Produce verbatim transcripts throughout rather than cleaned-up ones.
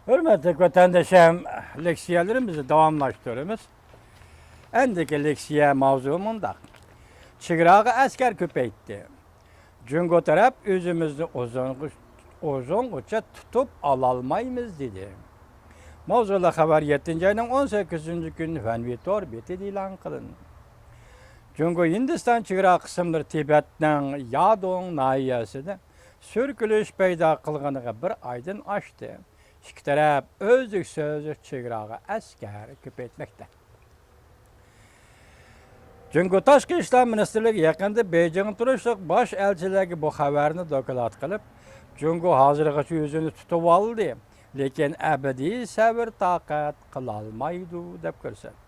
ھۆرمەتلىك ۋەتەنداشلىرىم، لېكسىيەلىرىمىزنى داۋاملاشتۇرىمىز. ئەندىكى لېكسىيە ماۋزۇ مۇنداق. چېگراغا ئەسكەر كۆپەيتتى. جۇڭگو تەرەپ ئۆزىمىزنى ئۇزۇنغۇ-، ئۇزۇنغىچە تۇتۇپ ئالالمايمىز، دېدى. ماۋزۇلۇق خەۋەر يەتتىنچى ئاينىڭ ئون سەككىزىنچى كۈنى فەنۋى تور بېتىدە ئېلان قىلىندى. جۇڭگو ھىندىستان چېگرا قىسىملىرى تىبەتنىڭ يادۇڭ ناھىيەسىدە سۈركىلىش پەيدا قىلغىنىغا بىر ئايدىن ئاشتى. ئىككى تەرەپ ئۈزلۈكسىز چېگراغا ئەسكەر كۆپەيتمەكتە. جۇڭگو تاشقى ئىشلار مىنىستىرلىكى يېقىندا بېيجىڭدا تۇرۇشلۇق باش ئەلچىلەرگە بۇ خەۋەرنى دوكلات قىلىپ، جۇڭگو ھازىرغىچە ئۆزىنى تۇتۇۋالدى، لېكىن ئەبەدىي سەۋر تاقەت قىلالمايدۇ، دەپ كۆرسەتتى.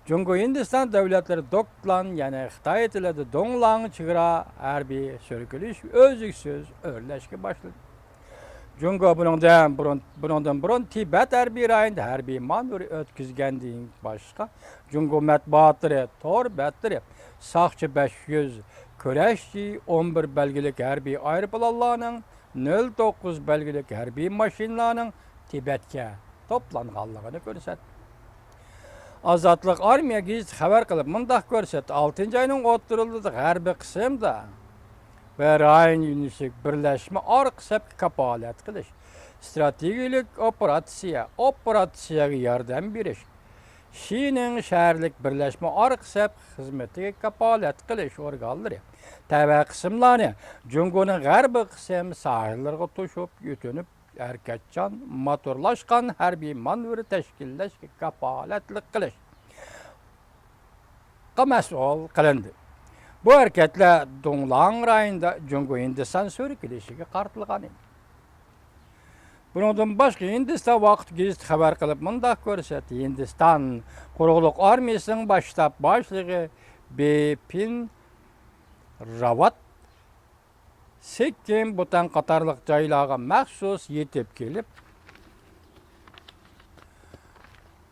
جۇڭگو ھىندىستان دۆلەتلىرى دوكلان، يەنى خىتاي تىلىدا دۇڭلاڭ چېگرا ھەربىي سۈركىلىش ئۈزلۈكسىز ئۆرلەشكە باشلىدى. جۇڭگو بۇنىڭدىن بۇرۇن، بۇنىڭدىن بۇرۇن تىبەت ھەربىي رايونىدا ھەربىي مانېۋىر ئۆتكۈزگەندىن باشقا، جۇڭگو مەتبۇئاتلىرى، تور بەتلىرى ساقچى بەش يۈز، كۈرەشچى ئون بىر بەلگىلىك ھەربىي ئايروپىلانلارنىڭ، نۆل توققۇز بەلگىلىك ھەربىي ماشىنىلارنىڭ تىبەتكە توپلانغانلىقىنى كۆرسەتتى. ئازادلىق ئارمىيە گېزىتى خەۋەر قىلىپ مۇنداق كۆرسەتتى: ئالتىنچى ئاينىڭ ئوتتۇرىلىرىدا غەربىي قىسىمدا ۋە رايون يۆنىلىشلىك بىرلەشمە ئارقا سەپكە كاپالەتلىك قىلىش ئىستراتېگىيەلىك ئوپېراتسىيە، ئوپېراتسىيەگە ياردەم بېرىش، شىنىڭ شەھەرلىك بىرلەشمە ئارقا سەپ خىزمىتىگە كاپالەتلىك قىلىش ئورگانلىرى تەۋە قىسىملارنى جۇڭگونىڭ غەربىي قىسىم ساھىللىرىغا توشۇپ يۆتۈنۈپ، ھەرىكەتچان، موتورلاشقان ھەربىي مانېۋىر تەشكىللەشكە كاپالەتلىك قىلىشقا مەسئۇل قىلىندى. بۇ ھەرىكەتلەر دۇڭلاڭ رايونىدا جۇڭگو ھىندىستان سۈركىلىشىگە قارىتىلغان ئىدى. بۇنىڭدىن باشقا، ھىندىستان ۋاقىت گېزىتى خەۋەر قىلىپ مۇنداق كۆرسەتتى: ھىندىستان قۇرۇقلۇق ئارمىيىسىنىڭ باش شتاب باشلىقى بىپىن راۋات سىككىم، بۇتان قاتارلىق جايلارغا مەخسۇس يېتىپ كېلىپ،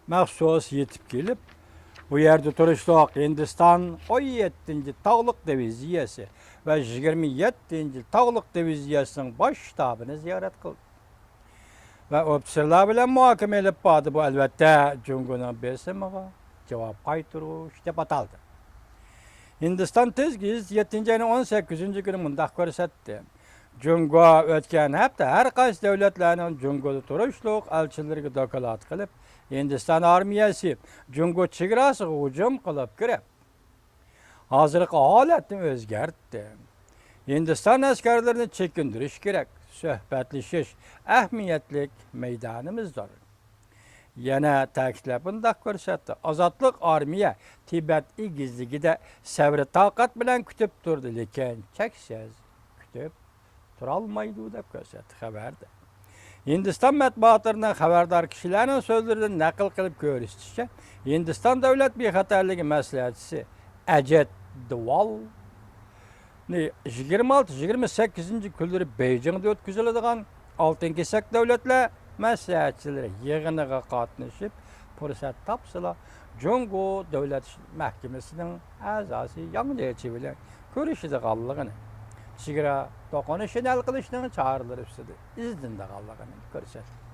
مەخسۇس يېتىپ كېلىپ، بۇ يەردە تۇرۇشلۇق ھىندىستان ئون يەتتىنچى تاغلىق دىۋىزىيەسى ۋە يىگىرمە يەتتىنچى تاغلىق دىۋىزىيەسىنىڭ باش شتابىنى زىيارەت قىلدى. ۋە ئوفىتسېرلار بىلەن مۇھاكىمە ئېلىپ باردى. بۇ، ئەلۋەتتە، جۇڭگونىڭ بېسىمىغا جاۋاب قايتۇرۇش دەپ ئاتالدى. ھىندىستان تېز گېزىتى يەتتىنچى ئاينىڭ ئون سەككىزىنچى كۈنى مۇنداق كۆرسەتتى: جۇڭگو ئۆتكەن ھەپتە ھەر قايسى دۆلەتلەرنىڭ جۇڭگودا تۇرۇشلۇق ئەلچىلىرىگە دوكلات قىلىپ، ھىندىستان ئارمىيەسى جۇڭگو چېگراسىغا ھۇجۇم قىلىپ كىرىپ، ھازىرقى ھالەتنى ئۆزگەرتتى. ھىندىستان ئەسكەرلىرىنى چېكىندۈرۈش كېرەك. سۆھبەتلىشىش ئەھمىيەتلىك مەيدانىمىزدۇر. يەنە تەكىتلەپ مۇنداق كۆرسەتتى: ئازادلىق ئارمىيە تىبەت ئېگىزلىكىدە سەۋر-تاقەت بىلەن كۈتۈپ تۇردى، لېكىن چەكسىز كۈتۈپ تۇرالمايدۇ، دەپ كۆرسەتتى خەۋەردە. ھىندىستان مەتبۇئاتلىرىنىڭ خەۋەردار كىشىلەرنىڭ سۆزلىرىدىن نەقىل قىلىپ كۆرسىتىشىچە، ھىندىستان دۆلەت بىخەتەرلىكى مەسلىھەتچىسى ئەجىت دوۋالنى يىگىرمە ئالتە، يىگىرمە سەككىزىنچى كۈنلىرى بېيجىڭدا ئۆتكۈزۈلىدىغان ئالتۇن كېسەك دۆلەتلەر مەسلىھەتچىلىرى يىغىنىغا قاتنىشىپ، پۇرسەت تاپسىلا، جۇڭگو دۆلەت مەھكىمىسىنىڭ ئەزاسى ياڭ جيېچى بىلەن كۆرۈشىدىغانلىقىنى، چېگرا توقۇنۇشىنى ھەل قىلىشنىڭ چارىلىرى ئۈستىدە ئىزدىنىدىغانلىقىنى كۆرسەتتى.